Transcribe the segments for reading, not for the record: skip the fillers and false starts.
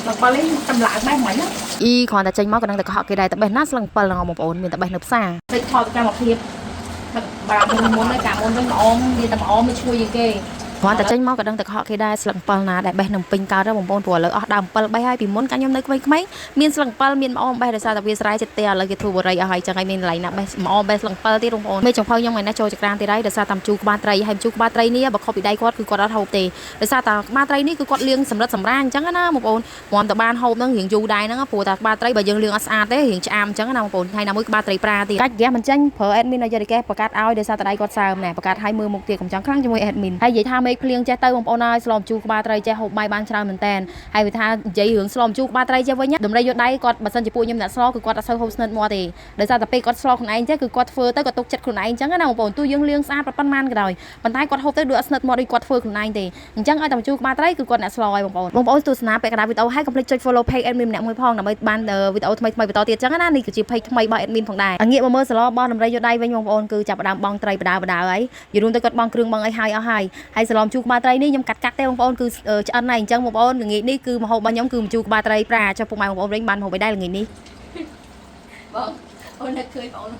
អំពិលនេះតម្លើងបេះមិញណា អ៊ីគ្រាន់តែចេញមកក៏នឹងតែកុហកគេដែរតែបេះណាស្លឹង7ហ្នឹងបងប្អូនមានតែបេះនៅផ្សារ តិចថតកម្មភាពទឹកបាមុនមុនហើយកាលមុនវិញម្អមមានតែម្អមមិនឈ្ងុយជាងគេ គ្រាន់តែចេញមកក៏ដឹងតែកុហកគេដែរស្លឹក7ណាដែលបេះនឹងពេញកើតបងប្អូនព្រោះឥឡូវអស់ដើម7បេះហើយពីមុនកាលខ្ញុំនៅក្មេងៗមានស្លឹក7មានម្អមបេះដោយសារតែវាស្រែចិត្តទេឥឡូវគេធ្វើបរិយអស់ហើយចឹងហើយមានកន្លែងណាបេះម្អមបេះស្លឹក7ទៀតបងប្អូនមេចុងភៅខ្ញុំថ្ងៃនេះចូលចក្រានទៀតហើយដោយសារតាមជូរក្បាលត្រីហើយជូរក្បាលត្រីនេះបើខុសពីដៃគាត់គឺគាត់អត់ហូបទេដោយសារតែក្បាលត្រីនេះគឺគាត់លាងសម្រិតសម្រាអញ្ចឹងណាបងប្អូនព្រមតែបានហូបហ្នឹងរៀងយូរដែរហ្នឹងព្រោះតែក្បាលត្រីបើយើងលាងអត់ស្អាតទេរៀងឆ្អាមអញ្ចឹងណាបងប្អូនថ្ងៃណាមួយក្បាលត្រីប្រាទៀតកាច់ហ្គាសមិនចេញប្រើ admin ឲ្យយកតែកេះប្រកាសឲ្យដោយសារតែដៃគាត់សើមណែប្រកាសឲ្យមើលមុខទៀតកុំចង់ខ្លាំងជាមួយ admin ហើយនិយាយថាមេឃភ្លៀងចេះទៅបងប្អូនហើយស្លមជូរក្បាលត្រីចេះហូបបាយបានច្រើនមែនតើហើយវាថានិយាយរឿងស្លមជូរក្បាលត្រីចេះវិញតម្រៃយកដៃគាត់បើសិនជាពួកខ្ញុំអ្នកស្លគឺគាត់អត់សូវហូបស្និទ្ធមាត់ទេដោយសារតែពេលគាត់ស្លខ្លួនឯងចេះគឺគាត់ធ្វើទៅគាត់ទុកចិត្តខ្លួនឯងអញ្ចឹងណាបងប្អូនទោះយើងលាងស្អាតប៉ុន្មានក៏ដោយប៉ុន្តែគាត់ហូបទៅដូចអត់ស្និទ្ធមាត់ដូចគាត់ធ្វើខ្លួនឯងទេអញ្ចឹងឲ្យតែជូរក្បាលត្រីគឺគាត់អ្នកស្លឲ្យបងប្អូនបងប្អូនទស្សនាពាក់កណ្ដាលវីដេអូហើយកុំភ្លេចចុច follow page admin ម្នាក់មួយផងដើម្បីបានវីដេអូថ្មីៗបន្តទៀតអញ្ចឹងណានេះគឺជា page ថ្មីរបស់ admin ផងដែរងាកមកមើលសឡរបស់ដំរីយកដៃវិញបងប្អូនគឺចាប់ផ្ដើមបងត្រីបដាបដាហើយយល់រួមទៅគាត់បងគ្រឿងបងអីហើយអស់ហើយហើយសឡំជូរក្បាលត្រីនេះខ្ញុំកាត់កាត់ទេបងប្អូនគឺឆ្អិនហើយអញ្ចឹងបងប្អូនល្ងាចនេះគឺម្ហូបរបស់ខ្ញុំគឺម្ជូរក្បាលត្រីប្រាចុះពុកម៉ែបងប្អូនវិញបានម្ហូបអីដែរល្ងាចនេះ បងអូននឹកឃើញបងអូន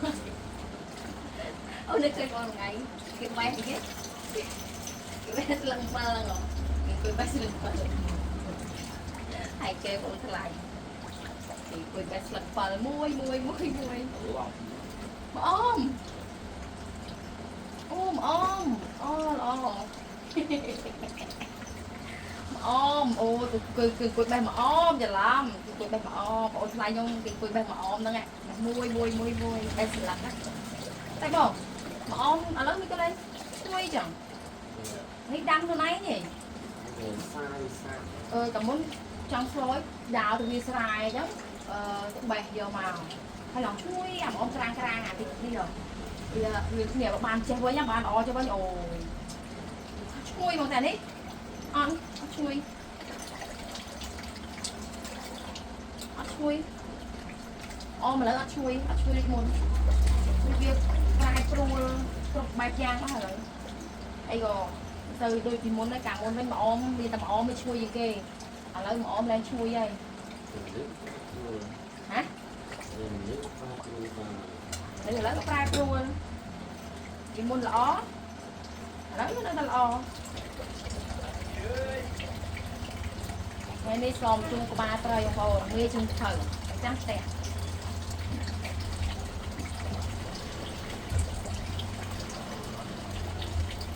អូននឹកឃើញបងថ្ងៃគេបេះគេគេបេះស្លឹង7ហ្នឹងគេគួយបេះស្លឹង7ហើយគេបងថ្លៃគេគួយបេះស្លឹង7មួយមួយមួយមួយម្អមអូម្អមអូល្អម្អមអូគឺគឺគួយបេះម្អមច្រឡំគឺគួយបេះម្អមបងអូនថ្លៃខ្ញុំគេគួយបេះម្អមហ្នឹងមួយមួយមួយមួយបេះស្លឹកណាតែបងម្អមឥឡូវមានកន្លែងឈ្ងុយចឹងនេះដាំខ្លួនឯងទេអឺតែមុនចង់ស្លយដើរទៅវាស្រែអញ្ចឹងអឺទៅបេះយកមកហើយឡងឈ្ងុយអាម្អមក្រាងក្រាងអាទីនេះហ៎វាវាគ្នាបានចេះវិញបានល្អចេះវិញអូយឈ្ងុយមកតែនេះអត់អត់ឈ្ងុយអត់ឈ្ងុយអូម្ល៉េះអត់ឈ្ងុយអត់ឈ្ងុយដូចមុនវាប្រែប្រួលគ្រប់បែបយ៉ាងអស់ឥឡូវអីក៏ទៅដូចពីមុនដែរកាលមុនវិញម្អមមានតែម្អមមិនឈ្ងុយជាងគេឥឡូវម្អមឡើងឈ្ងុយហើយហ៎ឥឡូវក៏ប្រែប្រួលពីមុនល្អឥឡូវនៅតែល្អថ្ងៃនេះស្លមជូរក្បាលត្រីបងប្អូនងាយជាងទៅចាំផ្ទះ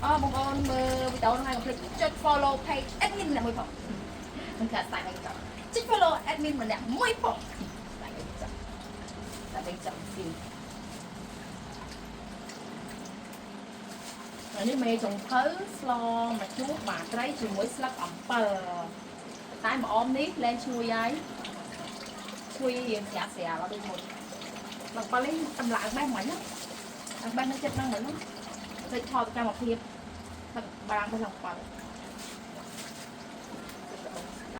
អរបងប្អូនមើលវីដេអូហ្នឹងហើយកុំភ្លេចចុច follow page admin ម្នាក់មួយផងមិនខាតសាច់មិនចប់ចុច follow admin ម្នាក់មួយផងសាច់មិនចប់សាច់មិនចប់ស៊ីហើយនេះមេចុងភៅស្លមកជូរបាត្រីជាមួយស្លឹកអំពិលតែម្អមនេះលែងឈ្ងុយហើយឈ្ងុយរៀងស្រាលស្រាលអត់ដូចមុនស្លឹកអំពិលនេះតម្លើងបេះមិញណាបេះនៅចិត្តហ្នឹងមិញណាតិចថតកម្មភាពទឹកបារាំងទៅស្លឹកអំពិល